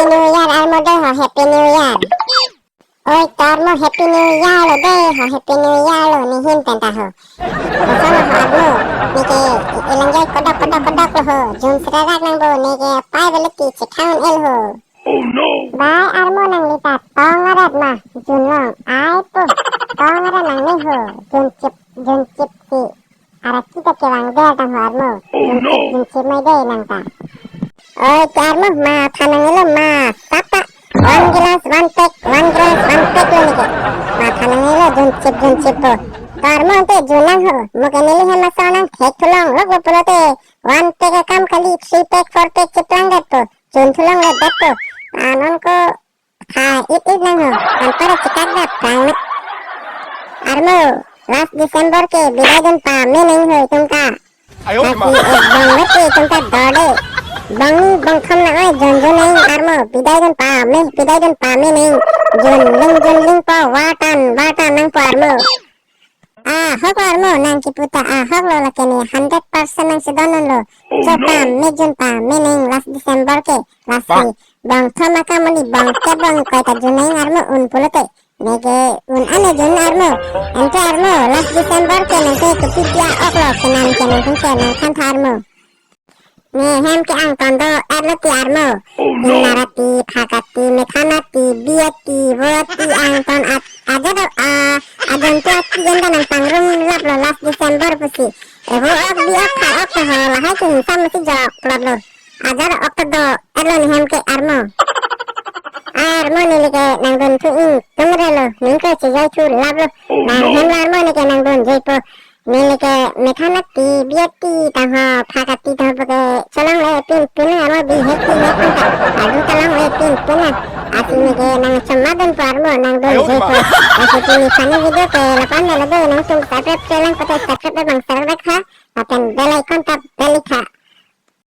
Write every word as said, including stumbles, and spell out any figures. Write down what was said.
New Year armo dei ho, Happy New Year. Oi, to armo Happy New Year lo dei ho, Happy New Year lo nehin pen ta ho. Kosonlo ho armo, neke elangjoi kodok kodok kodok lo ho, jun srerak nangpo, neke pai beleti chethang el ho. Oh no! Bai armo, nangli ta tong arat ma, jun long ai po, tong arat nangne ho, jun chip, jun chip si. Arak kita kevang der tang ho armo. Oh no! Jun chip, jun chip mai dei nang ta. Oi, ke armo, matha nangilo ma, sap ta. One glass, one pack, one glass, one pack lo neke. Matha nangilo jun chip, jun chip po. To armo, ante jun lang ho. Mo ke neli hem ason nang thek thulong lok lo pulote, one pack akam kali, three pack, four pack chiplang det po. Jun thulong le det po. Anon ko kha it it nang ho. Anpar chikak det prang met. Armo, last December ke bidai dun pame nang ho itum ta. Ayo, lasi ma. Ek bong mati itum ta dorde. Bong ni bong thom na oi, jun jun nang armo. Bidai dun pame, bidai dun pame nang. Jun ling, jun ling po, vatan, vatan nang po armo. Ahok lo armo, nang kipu ta ahok lo, lake ne hundred percent nang si don non lo. Oh no! Chokam me jun pame nang last December ke, lasi. Bah. Bong thom akam kali, bong kep bong koi ta jun nang armo un pulote. Neke un ane jun armo. Ante armo, last December ke nang ke kopi dia ok lo, kenan ke nang ke nang than tha armo. Ne hem ke angton do-et lo ti armo. Oh no! Ingnarti, phakati, methanati, biati, voti angton at-, ajat do, a, ajontu ati jen ta nang pangrum lap lo last December pusi. E vo ok, bi ok, pha ok ta ho, lahai ke hinsam si jok plot lo. Ajat ok ta do-et lo ne hem ke armo. Armo, neli ke nang dun thu ingtung re lo, ning ke chejoi thu lap lo. Oh no! Nang hem lo armo, neke nang dun joi po. Neli ke methanati, biati ta ho, phakati ta ho puke, cholong le pin pin armo, bihek bihek pin ta. Adu ta long le pin pin na. Lasi neke nang choma dun po armo, nang dun joi po. Ayo, ma. Lasi pini funny video ke lapu-an lo dei, nangtum subscribe ke lang pute subscribe abang serak dek ha. Lapen bell icon ta bell ik tha.